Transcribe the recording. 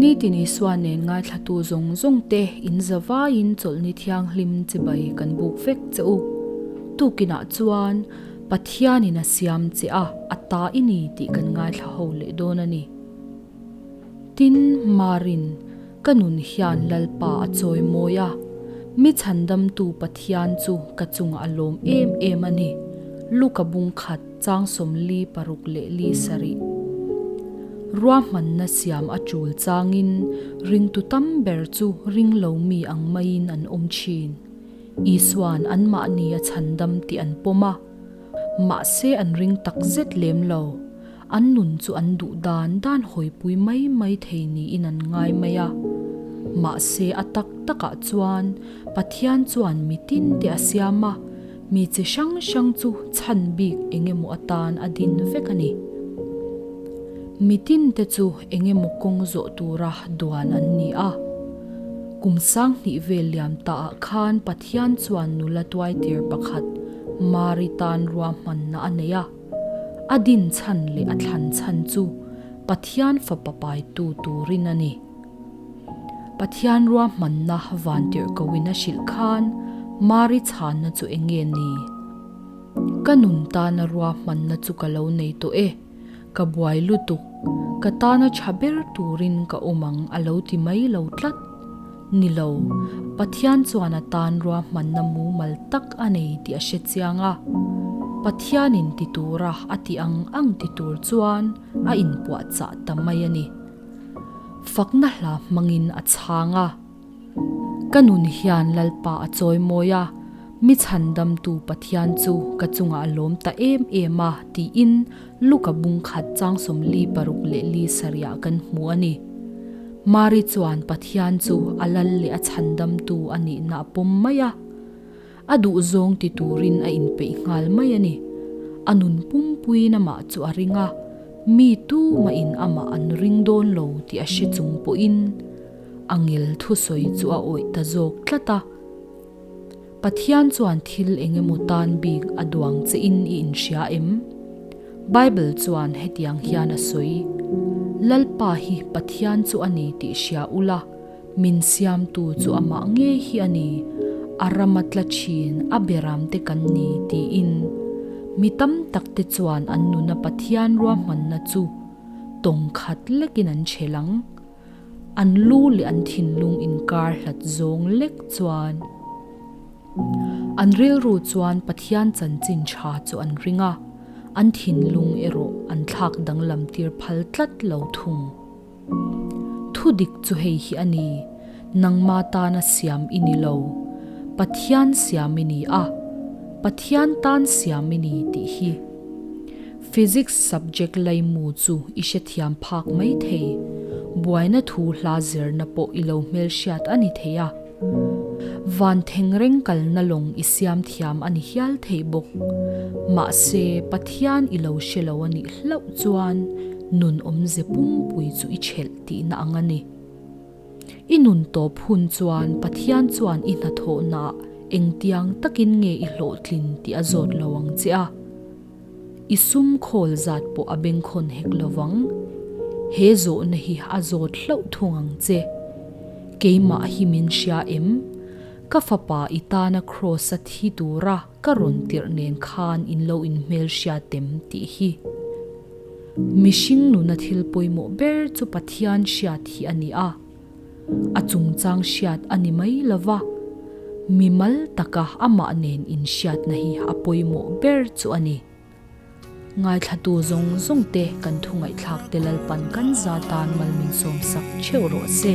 Nitin Isua nen ngaithlatu zawng zawng te in zavaiin chawlhni thianghlim chibai kan buk vek che u. Tukinah chuan Pathianin a siam che a, a ta i ni tih kan ngaithla ho leh dawn a ni. Tin, Marin, ka nun hian Lalpa a chawi mawi a, mi chhandamtu Pathian chu ka chungah a lawm em em a ni, Luka bung khat chang 46 leh 7. Ruahmanna siam a tul changin ringtu tam ber chu ring lo mi ang maiin an awm thin. Isua'n anmahni a chhandam tih an pawm a, mahse an ring tak zet lem lo. An nun chu an duh dan dan hawipui mai mai thei niin an ngai mai a. Mahse a tak takah chuan Pathian chuan mi tinte a siam a, mi chi hrang hrang chu chhan bik eng emaw atan a din vek a ni. Mi tinte chu eng emaw kawng zawh tura duan an ni a. Kum 2000 vel liam taah khan Pathian chuan nula tuaitir pakhat Mari tan ruahmanna a nei a. A din chhan leh a thlan chhan chu Pathian fapa paitu turin a ni. Pathian ruahmanna vantirhkohin a hrilh khan Mari chhanna chu eng nge ni? Ka nun tana ruahmanna chu ka lo nei tawh e, ka buai lutuk, ka tana tha ber turin ka awm ang a lo ti mai lo tlat. Ni lo, Pathian chuan a tan ruahmanna mumal tak a nei tih a hre chiang a. Pathianin ti tura a tih ang ang ti tur chuan a inpuahchah ta mai a ni. Fakna hla hmangin a chhang a. Ka nun hian Lalpa a chawi mawi a, mi chhandamtu Pathian chu ka chungah a lawm ta em em a tiin Luka bung khat chang 46 leh 7 ah kan hmu a ni. Mari chuan Pathian chu a lal leh a chhandamtu a nihna a pawm mai a. A duhzawng ti turin a inpeih nghal mai a ni. A nun pumpuiin amah chu a ring a, mi tumahin amah an ring dawn lo tih a hre chung pawhin angel thusawi chu a awih ta zawk tlat a. Pathian chuan thil eng emaw tan bik a duang che in i inhria em? Bible chuan hetiang hian a sawi, Lalpa hi Pathian chu a ni tih hria ula, min siamtu chu amah ngei hi a ni, a ram a tla thin, a beram te kan ni, tiin. Mi tam tak te chuan an nuna Pathian ruahmanna chu tawng khat lekin an chhel ang. An lu leh an thinlung inkar hlat zawng lek chuan an rilru chuan Pathian chanchin tha chu an ring a, an thinlung erawh an thlak danglam tir phal tlat lo thung. Thudik chu hei hi a ni, nangma tana siam i ni lo, Pathian siam i ni a, Pathian tan siam i ni tih hi. Physics subject laimu chu i hrethiam phak mai thei. Buaina thu hla zirna pawh i lo hmelhriat a ni thei a. Van thengreng kalna lawng i siam thiam a ni hial thei bawk. Mahse, Pathian i lo hre lo a nih hlauh chuan nun awmze pumpui chu i chelh tihna ang a ni. I nun tawp hun chuan Pathian chuan i hnathawhnaah engtiang takin nge i hlawhtlin tih a zawt lo ang che a. I sum khawl zat pawh a bengkhawn hek lo vang. He zawhna hi a zawt hlauh thung ang che. Keimah hi min hria em? Ka fapa i tana kraws a thi tura ka rawn tirh nen khan in lo inhmelhriat em tih hi. Mihring nuna thil pawimawh ber chu Pathian hriat hi a ni a. A chungchang hriat a ni mai lo va, mimal taka amah nen inhriatna hi a pawimawh ber chu a ni. Ngaithlatu zawng zawng te kan thu ngaihthlak te Lalpan kan za tan mal min sawmsak theuh rawh se.